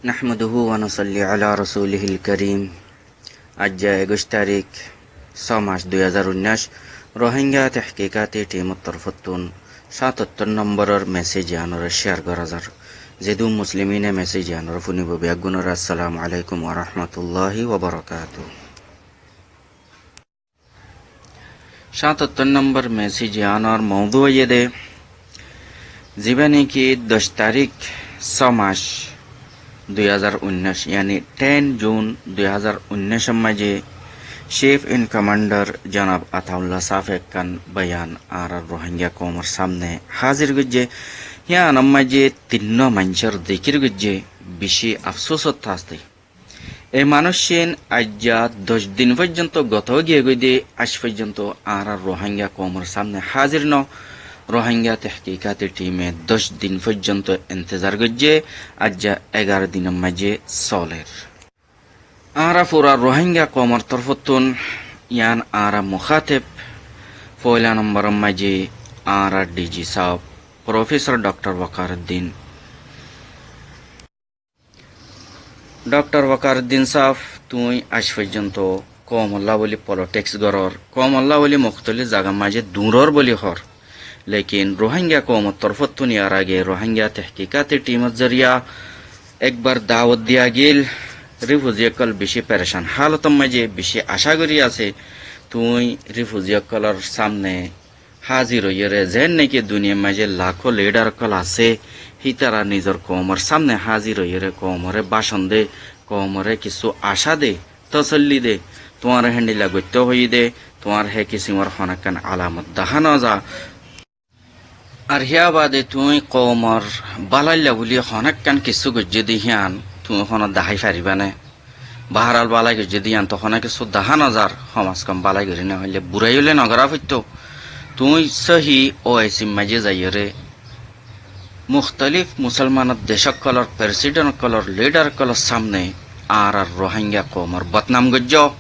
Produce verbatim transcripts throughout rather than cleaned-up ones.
نحمده ونصلي على رسوله الكريم. Aijja ekuic tarík, só mac, dui házar unnúic, Rohingya Tehkikati Thimor torfóttun sáttottór nombóror mesej iánore ciyar gorá zar. Zedún muslimine mesej iánore fúnibo, beggúnore assalamu alaikum wa rahmatullahi wa barakatuhu. Sáttottór nombór mesej iánor moudu óiye dé, zibá néki doc tarík, só mac, dui házar unnúic, yáni ten jun dui házar unnúicor maze Chief in Commander jonab Ataullah sáfe ekkán boyan añárar Rohingya koumor sámne házir goijjé. Yíanor maze tinnúa maincór zikir goijjé, bicí afsúsot táste. E manúiccín aijja doc din foijjonto gotó giyé goi dé, aij foijjonto añárar Rohingya koumor sámne házir no. Rohingya Tehkikati Thime doc din foijjonto entezar goijjé, aijja egaró dinor maze soler. Añára fura Rohingya koumor torfóttun, yían añára mukáteb, foila nombóror maze añára D G sáb, Professor Doctor Wakaruddin. Doctor Wakaruddin sáb, tuñí aij foijjonto koumolla bóli politics gorór, koumolla bóli muktalif zagar maze duñror bóli hoór. Lekin Rohingya koumor torfóttun yar age Rohingya Tehkikati Thimor zoriya ekbar dawot diya giyél, rifuzi ókkol bicí perecan hálotor maze bicí acá gorí asé, tuñí rifuzi ókkolor sámne házir óiyore, zeén néki duniyair maze lakó lidar ókkol asé, hítara nizor koumor sámne házir óiyore koumore bácon de, koumore kissú acá de, tosolli de, tuáñra héndilla goittó hoiyé de, tuáñr hé kisimor honó ekkán alamot dahá no za. Ar híya bade tuñí koumor bálailla bóli honó ekkán kissú goijjé de híyan tuñí honó dahái faribá né? Baháral bálai goijjé de yían to honó kissú dahá no zar, hom az hom bálai gorí no hoilé burai óile no gorá foittó. Tuñí sóhi O I C maze zaiyóre muktalif musolmanor dec ókkolor president ókkolor lidar ókkolor sámne añárar Rohingya koumor bodnam goijjó.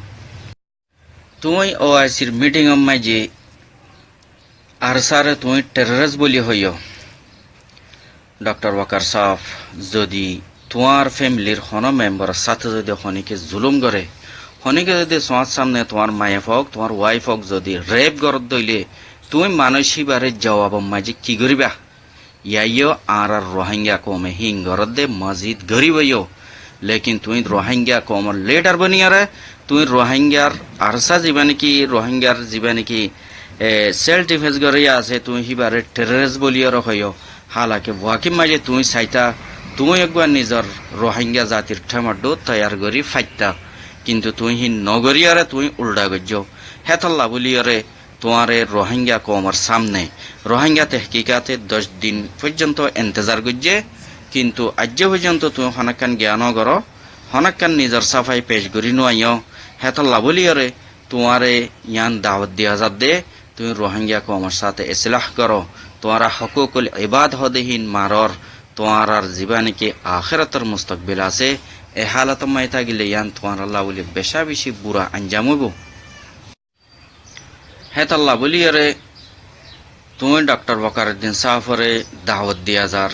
Tuñí O I C r mitingor maze ARSA re tuñí terrorist bóli hoiyó. Doctor Wakar sáb, zodi tuáñr femilir honó memboror sáte zodi honíkka zulum goré, honíkka zodi tuáñr sámne tuáñr maiyafuwa ók, tuáñr waifuwa ók zodi rep goródde óile, tuñí manúic híbare zuwabor maze ki goríba? Yían yó añárar Rohingya koume híin goródde mozid goríbo yó. Lekin tuñí Rohingya koumor lidar boniyóre, tuñí Rohingyar ARSA zibá néki, Rohingyar zibá néki, e, self defense gorí asé, tuñí híbare terrorist bóliyóre hoiyó. Hálake wakí maze tuñí saitá, tuñí eggúa nizor Rohingya zatir thémar dhú toiyar gorí faittá. Kintu tuñí híin no goríyore tuñí uldha goijjó. Hétolla bóliyóre tuáñre Rohingya koumor sámne, Rohingya tehkikate doc din foijjonto entezar goijjé, kintu aijjó foijjonto tuñí honó ekkán giya no goró, honó ekkán nizor sáfai pec gorí no aiyó, hétolla bóliyóre tuáñre yían dawot diya zadde, tuñí Rohingya koumor sáte islah goró, tuáñra hukukul ibad hoó de híin maror, tuáñrar zibá néki ahérator mustakbil asé, e hálotor maze tágile yían tuáñralla bóli becá bicí bura anjam óibo. Hétolla bóliyóre tuñí Doctor Wakaruddin sáfore dawot diya zar.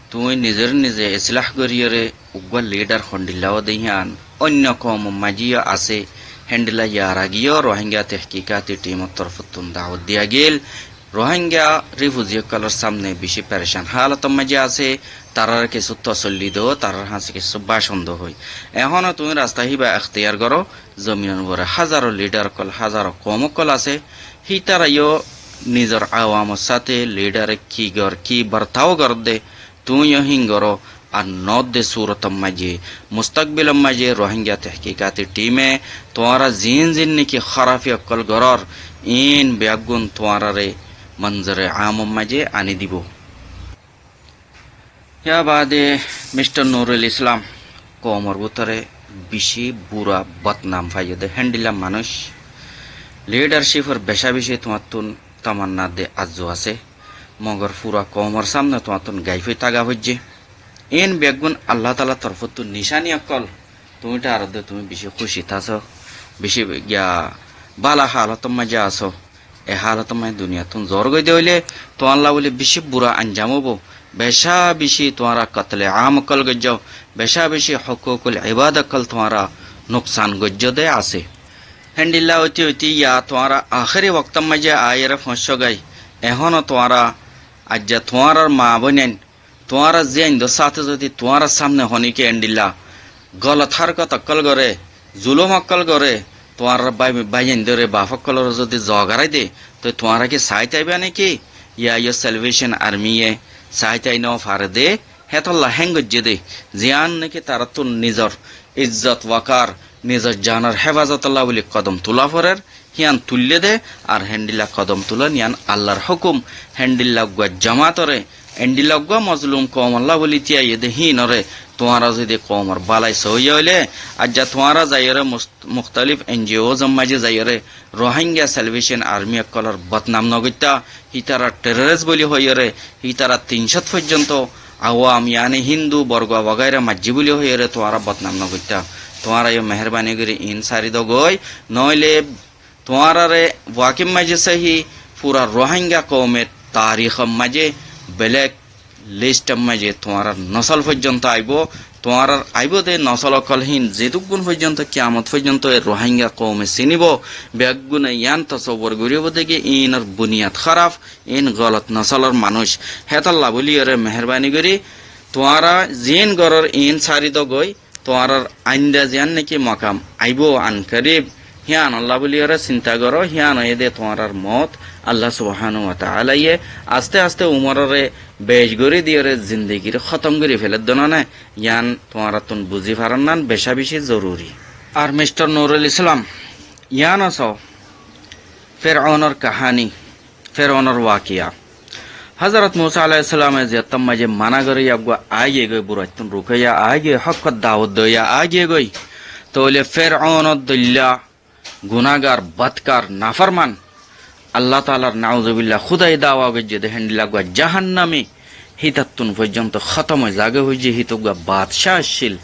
Tuñí nizor nize islah goríyore uggúa lidar hondilla ó de hían oinno koumor maze yó asé, héndilla yar age yó Rohingya tehkikati thimor torfóttun dawot diya giyél. Rohingya rifuzi ókkolor sámne bicí perecan hálotor maze asé, tarare kissú tosolli do, tarar hañsé kissú bácon do hoi. Ehóno tuñí rasta híba ektiyar goró, zominor uore házaro lidar ókkol, házaro koum ókkol asé, hítara yó nizor awamor sáte lidare ki gor, ki bortaw goródde, tuñí yó híin goró, ar no de surotor maze, mustakbilor maze Rohingya tehkikati thime tuáñra ziín ziín néki hórafi ókkol gorór, iín beggún tuáñrare monzore amor maze aní dibo. Yá bade Mistar Nurul Islam koumor bútore bicí bura bodnam faiyé de héndilla manúic. Lidarcipor becá bicí tuáñttun tamanna de arzu asé. Mogor fura koumor sámne tuáñttun gaif ói tága foijjé. Iín beggún Allah taalar torfóttun nicáni ókkol. Tuñí tharodde tuñí bicí kúci táso, bicí giya bála hálotor maze asó. E hálotor maze duniyattún zor goi de óile tuáñlla bóli bicí bura anjam óibo. becá bicí tuáñra kotole am ókkol goijjó, becá bicí hukukul ibad ókkol tuáñra nuksan goijjó de asé. Héndilla óite óite yá tuáñra ahéri woktór maijé aiyóre foóñiccó goi. Ehóno tuáñra aijja tuáñrar maa bóinain, tuáñra zíaindór sáte zodi tuáñrar sámne honíkiye héndilla golot hárkot ókkol goré, zulúm ókkol goré, tuáñrar bái-, báiyaindóre, baf ókkolóre zodi zogarái de, toi tuáñra ki saái táiba néki? Yá yó Salvation Armyye saái tái nofaré de, hétolla héng goijjé de, ziyán néki taráttu nizor izzot wakar, nizor janor héfazotolla bóli kodom tulá forer, híyan tuillé de, ar héndilla kodom tulón yían Allar hókum, héndilla uggúa jamatoré, héndilla uggúa mozlum koumolla bóli tíaiyé de híinoré, tuáñra zodi koumor bálai soóiya óile, aijja tuáñra zaiyóre mus-, muktolif N G Os or maijé zaiyóre, Rohingya Salvation Army ókkolor bodnam nogoittá, hítara terrorist bóli hoiyóre, hítara tin cót foijjonto awam, yáni Hindu, Borgua wagaira maijjé bóli hoiyóre tuáñra bodnam nogoittá. Tuáñra yó meherbani gorí iín sári dogói, noóile tuáñrare wakif maijé sóiyi, fura Rohingya koume tarikh or maijé black list or maijé tuáñrar nosol foijjonto aibó, tuáñrar aibó de nosol ókkol híin, zedúkgun foijjonto kiyamot foijjonto e Rohingya koume sinibó, beggúne yían tosowor goríbou de ki iínor buniyad háraf, iín golot nosolor manúic. Hétolla bóliyoré meherbani gorí tuáñra ziín gorór iín sári dogói, tuáñrar ainda ziyán néki mokam aibó ankarib, híanolla bóliyoré sinta goró, hían óiye de tuáñrar moot. Allah subhanahu wa taalaye aste aste umoróre bec gorí diyoré zindigiré hótom gorí félaiddo nane, yían tuáñrattún buzí farán nán becá bicí zoruri. Ar Mistar Nurul Islam, yían asó Feraunor kahani, Feraunor wakiya. Hozorot Musa alaihissalame zettó maijé mana gorí eggúa aáigiyegói, buraittún rukaiya aáigiyegói, hókkot dawot doiya aáigiyegói, tóile Feraunor dóilla gunágar, badkar, naforman, Allah taalar nauzubillah, Húdaye dawa goijjé de héndilla eggúa jahannami, hítattún foijjonto hótom ói zagói hoijjé, híta eggúa baadcá accíl.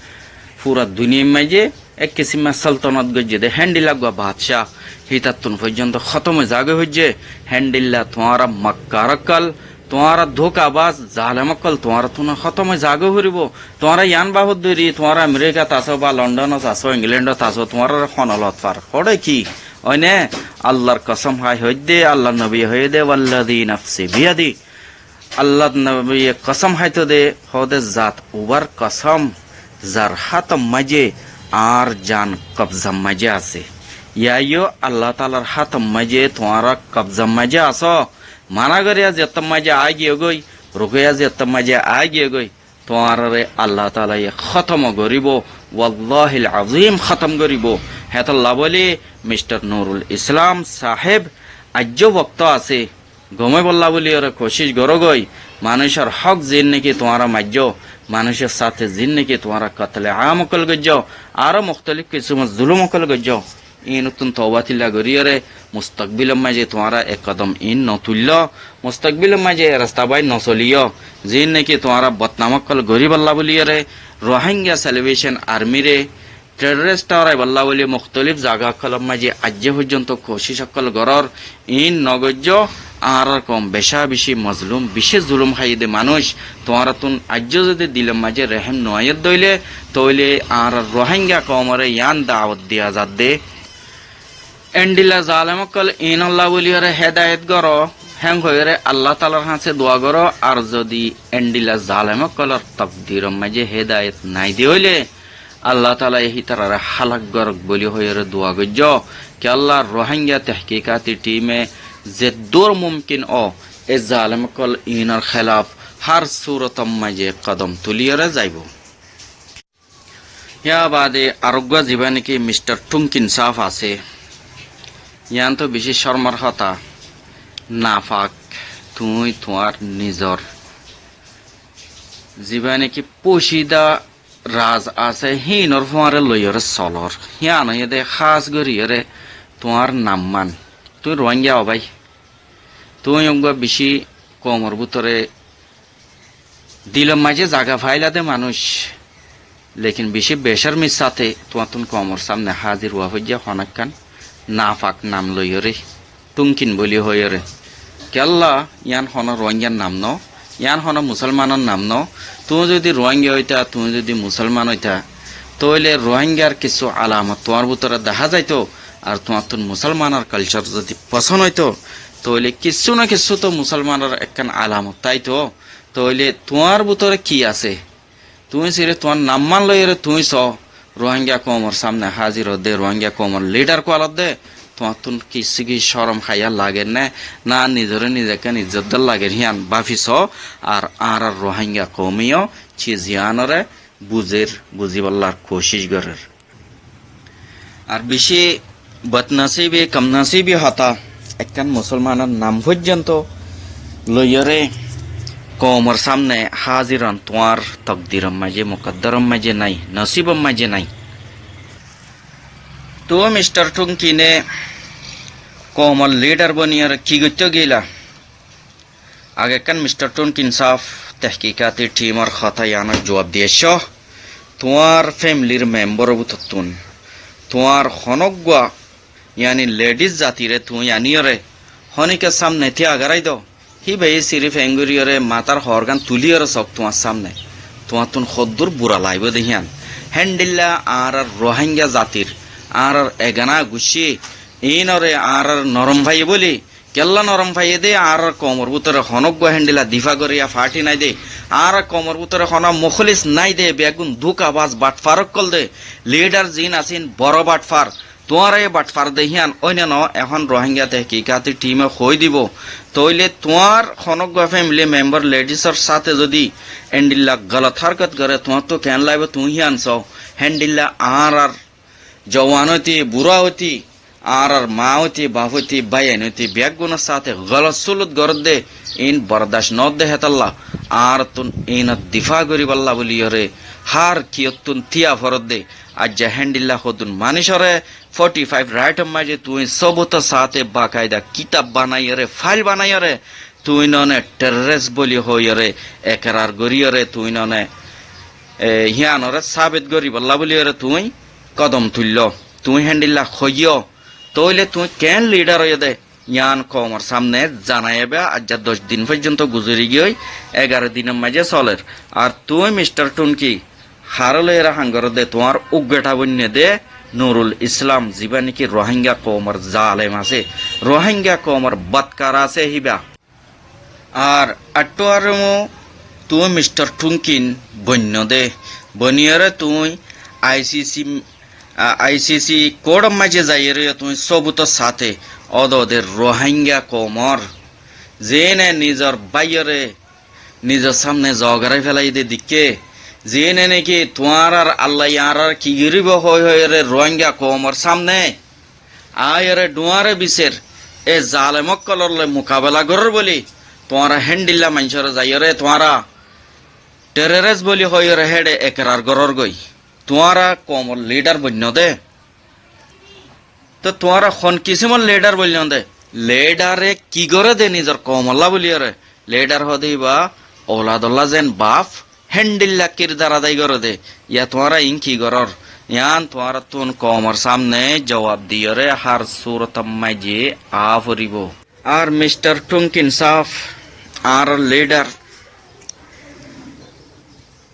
Fura duniyair maijé ek kisímma soltonot goijjé de héndilla eggúa baadcá, hítattún foijjonto hótom ói zagói hoijjé. Héndilla tuáñra makkar ókkol, tuáñra dúkabaz zalem ókkol tuáñrattún hótom ói zagói foribó. Tuáñra yían bafot dóri, tuáñra Amerikat asó ba Londonot asó, Ingilendot asó, tuáñrare honó lot far hoçé ki? Óine Allar kosóm hái hoiddé, Allar nobiye hoiyé de, "Walladí nafsí biyadí." Allar nobiye kosóm háito de, hoóde zat ubar kosóm, zar hátor maijé añár jan kobzar maijé asé. Yá yó Allah taalar hátor maijé, tuáñra kobzar maijé asó. Mana goríya zettór maijé aáigiyegói, rukaiya zettór maijé aáigiyegói, tuáñrare Allah taalaye hótom goríbou, wallahil azim hótom goríbou. Hétolla bóli Mistar Nurul Islam sáheb, aijjó wokto asé, gomaibolla bóliyoré kocíc gorógoi, manúicor hók ziín néki tuáñra maijjó, manúicor sáte ziín néki tuáñra kotole am ókkol goijjó, aró muktolif kisímor zulúm ókkol goijjó, iínottún toubatilla goríyoré mustakbilor maijé tuáñra ek kodom iín notuilló, mustakbilor maijé e rasta bái nosoliyó, ziín néki tuáñra bodnam ókkol goríbolla bóliyoré Rohingya Salvation Armyre terrorist óraibólla bóli muktolif zaga ókkolor maijé aijjó foijjonto kocíc ókkol gorór, iín nogoijjó. Añárar koum becá bicí mozlum, bicí zulúm háiye de manúic. Tuáñrattún aijjó zodi dilor maijé rehem noaiyér dóile, tóile añárar Rohingya koumoré yían dawot diya zadde, endilla zalem ókkol iínolla bóliyoré hédayet goró, héng hoiyóre Allah taalar hañsé dua goró, ar zodi endilla zalem ókkolor tokdiror maijé hédayet nái de óile, Allah taalaye hítararé hálak gorok bóli hoiyóre dua goijjó. Ki Allah, Rohingya tehkikati time zeddúr mumkin ó, e zalem ókkol iínor hélaf hár surotor maijé kodom tuliyoré zaibou. Yá baade areggúa zibá néki Mistar Tunkin sáf asé, yíanto bicí córmor hotá, nafak, tuñí tuáñr nizor zibá néki fúcida raz asé, híinor fúañre loiyóre solór. Hían óiye de hás goríyoré tuáñr nam man. Tuñí Rohingya ó bái. Tuñí eggúa bicí koumor bútore dilor maijé zaga faáila de manúic. Lekin bicí becórmir sáte tuáñttún koumor sámne házir ówa foijjé honókkan nafak nam loiyóre. Tunkin bóli hoiyóre. Kiyólla yían honó Rohingyar nam noó, Yián honó Musólmanor nam no. Tuñí zodi Ruáingga óita, tuñí zodi Musólman óita, tóile Ruáinggar kissú alamot tuáñr bútore dahá zaito, ar tuáñttún Musólmanor kalcár zodi fosón óito, tóile kissú na kissú to Musólmanor ekkán alamot táito. Tóile tuáñr bútore ki asé? Tuñí sirif tuáñr nammán loiyóre tuñí soó, Ruáingga koumor sámne házir ódde, Ruáingga koumor lidar kual ódde, tuáñttún kissú ki córom háiya lager né, na nizoré nize ekkán izzotdar lager, híyan báfi soó. Ar añárar Ruáingga koume yó ciz yiánoré buzér, buzíbollár kucíc gorér. Ar bicí botnasíbi, komnasíbi hotá, ekkán Musólmanor nam foijjonto loiyóre koumor sámne házir on tuáñr tokdiror maze, mukoddoror maze nái, nosíbor maze nái. Tuñí mistar Thunkine koumor lidar boniyóre ki goittó gila? Age ekkán mistar Thunkin sáf tehkikati thimor hotá yiánor juab di aiccó. Tuáñr fémilir membor bútottún tuáñr honóggua, yáni ledis zatire tuñí aníyoré honíkka sámne tíya goráido, híbaye sirif engoríyoré matár hoórgán tulíyoré soók tuáñr sámne. Tuáñttún hoddúr bura laibóu de híyan. Héndilla añárar Ruáingga zatir, añárar egana guccí, iínoré añárar norom faiyé bóli, kiyólla norom faiyé dé, añárar koumor bútore honóggua héndilla difá goríya faáthi nái dé, añárar koumor bútore honó mukólis nái dé, beggún dúkabas batfar ókkol dé, lidar ziín asé iín boro batfar, tuáñra yó batfar dé híyan óine noó, ehón Ruáingga tehkikati thime hoói dibou. Tóile tuáñr honóggua fémili membor ledisor sáte zodi endilla golot hárkot goré, tuáñttú keén laibóu, tuñí híyan soó, héndilla añárar Zowán óite, burá óite, añárar maa óite, baf óite, báiyain óite, beggúnor sáte golot sulot goródde, iín bordac noódde hétolla, añárattún iínor difá goríbolla bóliyoré, hár kiyottún tíya foródde. Aijja héndilla hodún manúicoré forty five raitor maze tuñí sóbutor sáte bakaida kitab banaiyóre, fáil banaiyóre, tuñí none theroris bóli hoiyóre, ekerar goríyoré, tuñí none, e, híanoré sábit goríbolla bóliyoré tuñí kodom tuilló, tuñí héndilla hoiyó, tóile tuñí keén lidar óiyo dé, yián koumor sámne zanai aibá. Aijja doc din foijjonto guzori giyói, egaro dinor maze soler. Ar tuñí mistar Thunki, haré loiyóre ham goródde, tuáñr uggwá boinno dé Nurul Islam, zibá néki Ruáingga koumor zalem asé, Ruáingga koumor bodkar asé híba. Ar añttú aró tuñí mistar Thunkin boinno dé, boniyoré tuñí I C C, a, I C C kourtor maze zaiyóre tuñí sóbutor sáte ódode Ruáingga koumor, ziíne nizor báiyoré nizor sámne zogarai félai dé dikké, ziíne néki tuáñrar Allaye añárar ki goríbou hoói hoiyóre Ruáingga koumor sámne aáiyoré dhuáñre bisér e zalem ókkolor loi mukabela gorór bóli, tuáñra héndilla maincóre zaiyóre tuáñra theroris bóli hoiyóre héçe ekerar gorór goi. Tuáñra koumor lidar boinno dé. Tó tuáñra hon kisímor lidar boinno dé? Lidare ki goré dé nizor koumolla bóliyoré? Lidar hoóde íba ouladolla zen baf, héndilla kirdar adai goróde. Yá tuáñra iín ki gorór? Yián tuáñrattún koumor sámne zuab diyoré hár surotor maze aá foribóu. Ar mistar Thunkin sáf, añárar lidar,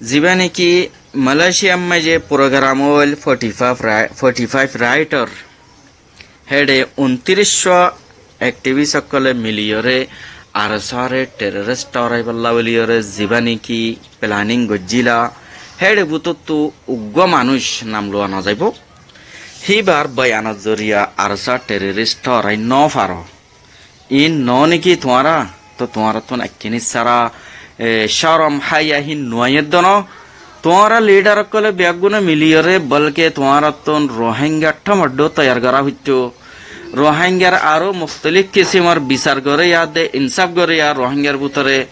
zibá néki Malaysiar maze program óil forty five rai-, forty five raitor, héçe untiríccúa ekthibis ókkolé miliyoré ARSA re theroris thóraibólla bóliyoré zibá néki planing goijjíla, héçe bútottu uggúa manúic, nam luwa nozaibóu, híbar boyanor zoriya ARSA theroris thórai nofaró. Iín noó néki tuáñra? Tó tuáñrattún ekkiní sára, e, córom háiya hín nuaiyér dóno. Tuáñra lidar ókkolé beggúne miliyoré, bólke tuáñrattún Ruáingga thámadhu toiyar gorá foittóu. Ruáinggar aró muktalif kisímor bisar goréya dé, insáf goréya, Ruáinggar bútore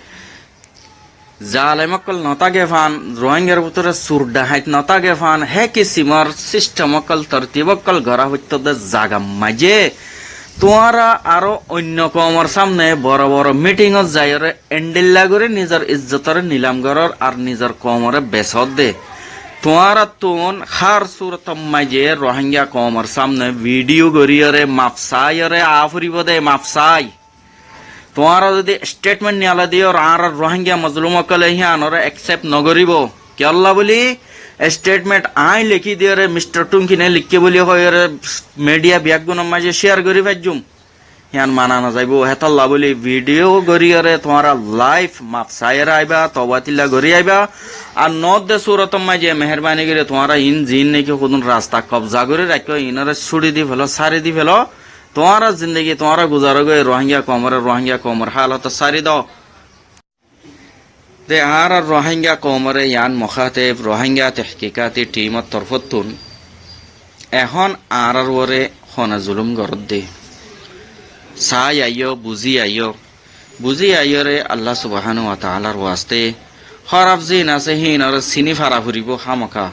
zalem ókkol notáke fán, Ruáinggar bútore sur dhaháit notáke fán, hé kisímor sisthem ókkol, tortib ókkol gorá foittóu dé zagar maze tuáñra aró oinno koumor sámne boro boro míthingot zaiyóre endhílla gorí nizor izzotoré nilam gorór ar nizor koumoré besódde. Tuáñrattún hár surotor maze Ruáingga koumor sámne vidiyo goríyoré maf saáiyoré aá foribóu dé, maf saái. Tuáñra zodi statement niyalai diyóre añárar Rohingya mozlum ókkole híyanore accept nogoríbou. Kiyólla bóli statement aññí lekí diyóre Mister Tungkine lekké bóli hoiyóre media beggúnor maze share gorí faijjum. Híyan mana nozaibóu, hétolla bóli video goríyore tuáñra live maf saiyóre aibá, tobatilla gorí aibá. Ar noódde surotor maze meherbani gorí tuáñra iín ziín niki hodún rasta kobza gorí raikkó, iínore súri di feló, sári di feló. Tuáñra zindegi tuáñra guzarógoi, Rohingya koumore Rohingya koumor hálot sári do. De añárar Rohingya koumore yián mokateb Rohingya tehkikati thimor torfóttun ehón añárar uore hone zulum goródde. Sai aiyó, buzí aiyó, buzí aiyóre Allah subhanahu wa taalar waste hóraf ziín asé híinore siní fara foribóu hámaka.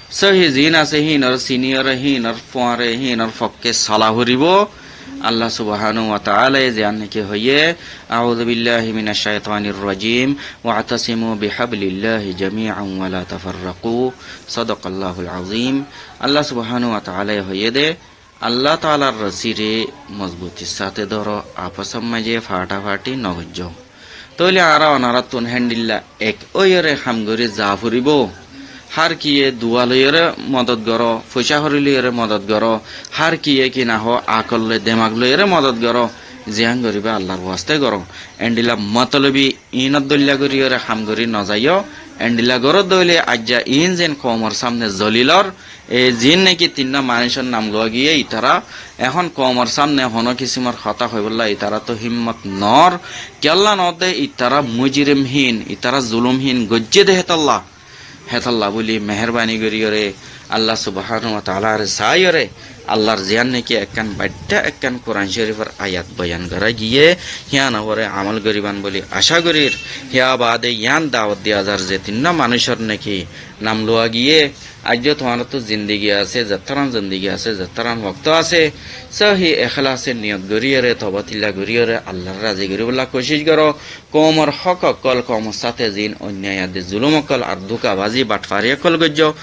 Sóhi ziín asé híinor siniyóre, híinor fúañre, híinor fokke sola foribóu. Allah subhanahu wa taalaye ziyán niki hoiyé, أعوذ بالله من الشيطان الرجيم، واعتصموا بحبل الله جميعا ولا تفرقوا. صدق الله العظيم. Allah subhanahu wa taalaye hoiyé de, Allah taalar rosíre mozbutir sáte dóro, afosor maze fathafati nogoijjó. Tóile añára onoráttun héndilla ek óiyore ham gorí zaa foribóu. Hár kiyé dua loiyóre modot goró, foicá houri loiyóre modot goró, hár kiyé ki nahó akol loi, demak loiyóre modot goró, ziyán goríba Allar waste goró. Endilla motolobi iínor dóilla goríyore ham gorí nozaiyó. Endilla goródde óile aijja iín ziín koumor sámne zolil ór, e ziín niki tinnúa manúicor nam luwa giyé, itará ehón koumor sámne honó kisimor hotá hoibólla itaráttu hímmot noór. Kiyólla noódde, itará mujirim híin, itará zulum híin goijjé de hétolla. Hétolla bóli meherbani goríyore Allah subhanahu wa taalare saiyóre, Allar ziyán niki ekkán baiththá ekkán Kuran Córifor ayat boyan gorá giyé, híyanor uore amol goríban bóli acá gorír. Híya baade yián dawot diya zar ze tinnúa manúicor niki nam luwa giyé, aijjó tuáñráttu zindigi asé, zettóran zindigi asé, zettóran wokto asé, sóhi ekhlase niyot goríyore, tobatilla goríyore Allar razi goríbolla kucíc goró. Koumor hók ókkol, koumor sáte ziín onniyai adde zulum ókkol ar dukabazi batfari ókkol goijjó,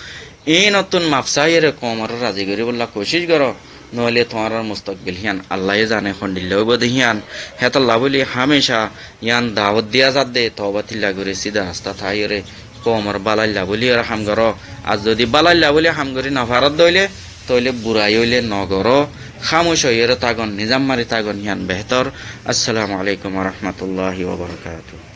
iínottun maf saiyóre koumoré razi goríbolla kucíc goró. Noóile tuáñrar mustokbil híyan Allaye zane, hondilla óibou de híyan. Hétolla bóli hámica yián dawot diya zadde, tobatilla gorí sída rasta táiyore koumor bálailla bóliyore ham goró. Ar zodi bálailla bóli ham gorí nofaródde óile, tóile burai óile nogoró. Hámuc óiyore tágon, nizam mari tágon, híyan behétor. Assalamu alaikum wa rahmatullahi wa barakatuhu.